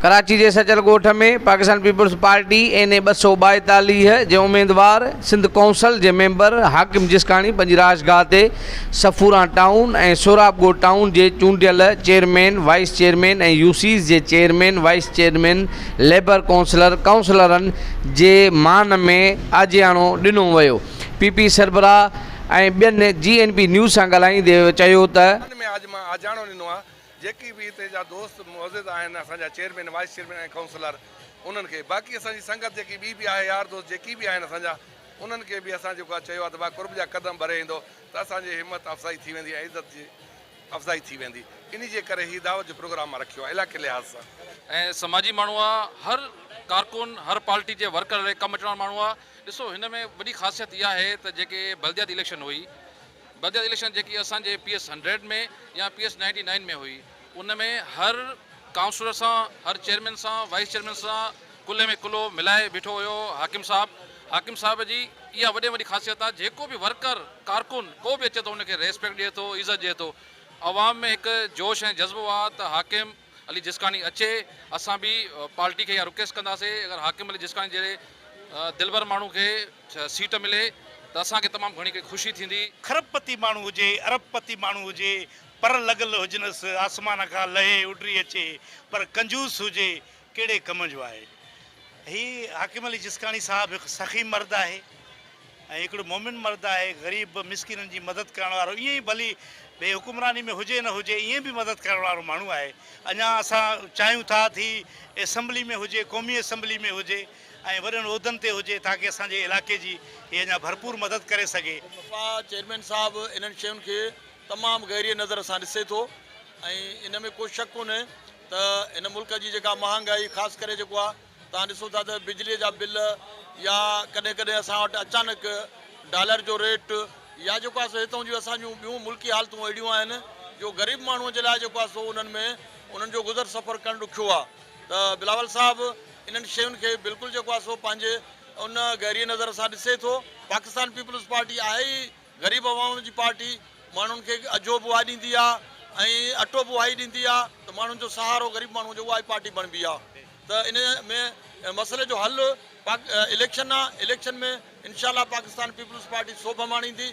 ڪراچي جي سچل ڳوٺ ۾ Pakistan peoples party N اي 242 جي اميدوار سنڌ ڪونسل جي ميمبر حاڪم جسڪاڻي پنهنجي رهائشگاهه تي صفوران ٽائون ۽ سهراب ڳوٺ ٽائون جي چونڊيل چيئرمين، وائيس چيئرمين ۽ يوسيز جي chairman, vice chairman, labour councillor, ڪائونسلرن جي مان ۾ آجياڻو ڏنو ويو. پي پي سربراهه ۽ ٻين جي اين پي نيوز سان ڳالهائيندي چيو ته. ۾ اڄ مان آجياڻو ڏنو آهي جيڪي به هتي جا دوست معزز آهن اسان جا چيئرمين وائيس چيئرمين ۽ ڪائونسلر انهن کي باقي اسان جي سنگت جيڪي ٻي به آهي يار دوست جيڪي به آهن اسان جا انهن کي به اسان جيڪو آهي چيو آهي ته ڀاء قرب جا قدم ڀري ايندو ته اسان جي همت افزائي ٿي ويندي ۽ عزت جي افزائي ٿي ويندي انهي جي ڪري هي دعوت جو پروگرام مان رکيو آهي علائقي لحاظ سان. ۽ سماجي ماڻهو آ هر ڪارڪن هر پارٽي جي ورڪر لاء ڪم اچڻ وارو ماڻهو آ ڏسو هن ۾ وڏي خاصيت اها آهي ته جيڪي بلدياتي اليڪشن هئي بلدياتي اليڪشن جيڪي اسان جي پي ايس هنڊريڊ ۾ يا پي ايس نائنٽي نائن ۾ هئي ان ۾ هر ڪائونسلر سان هر چيئرمين سان وائيس چيئرمين سان ڪلهي ۾ ڪلهو ملائي بيٺو هيو حاڪم صاحب حاڪم صاحب جي اها وڏي ۾ وڏي خاصيت آهي جيڪو به ورڪر ڪارڪن ڪو به اچي ٿو ان کي ريسپيڪٽ ڏئي ٿو عزت ڏئي ٿو عوام ۾ هڪ جوش ۽ جذبو آهي ته حاڪم علي جسڪاڻي اچي اسان به پارٽي کي اها رڪويسٽ ڪنداسي اگر حاڪم علي جسڪاڻي جهڙي دلبر ماڻهو کي سيٽ ملي ته اسان کي تمام گهڻي هڪڙي خوشي ٿيندي. کرب پتي ماڻهو هجي، ارب پتي ماڻهو هجي، پر لڳل هجنس، آسمان کان لهي اڏري اچي، پر ڪنجوس هجي، ڪهڙي ڪم جو آهي. هي حاڪم علي جسڪاڻي صاحب هڪ سخي مرد آهي ۽ هڪڙو مومن مرد آهي، غريب مسڪينن جي مدد ڪرڻ وارو، ائين ئي ڀلي ڀي حڪمراني ۾ هجي نه هجي ائين به مدد ڪرڻ وارو ماڻهو آهي. اڃا اسان چاهيون ٿا ته هي اسيمبلي ۾ هجي، قومي اسيمبلي ۾ هجي ۽ وڏن عهدن تي هجي تاڪه اسان جي علائقي جي هي اڃا ڀرپور مدد ڪري سگهي. وفا چيئرمين صاحب انهن شين کي تمام گهريء نظر سان ڏسي ٿو ۽ ان ۾ ڪو شڪ ڪونهي ته هن ملڪ جي جيڪا مهانگائي خاص ڪري جيڪو آهي توهان ڏسو ٿا ته بجلي جا بل يا ڪڏهن ڪڏهن اسان وٽ اچانڪ ڊالر جو ريٽ يا جيڪو آهي سو هتان جون اسان جون ٻيون ملڪي حالتون اهڙيون آهن جو غريب ماڻهو جي لاء جيڪو آهي سو انهن ۾ انهن جو گذر سفر ڪرڻ ڏکيو آهي ته بلاول صاحب انهن شين کي بلڪل جيڪو آهي سو پنهنجي ان گهريء نظر سان ڏسي ٿو. پاڪستان پيپلز پارٽي آهي ئي غريب عوام جي پارٽي، ماڻهن کي اجهو به اها ڏيندي آهي ۽ اٽو به اها ئي ڏيندي آهي ته ماڻهن جو سهارو غريب ماڻهو جو اها ئي پارٽي بڻبي آهي ته ان ۾ مسئلي جو حل اليڪشن آهي، اليڪشن ۾ انشاء الله پاڪستان پيپلز پارٽي سوڀ ماڻيندي.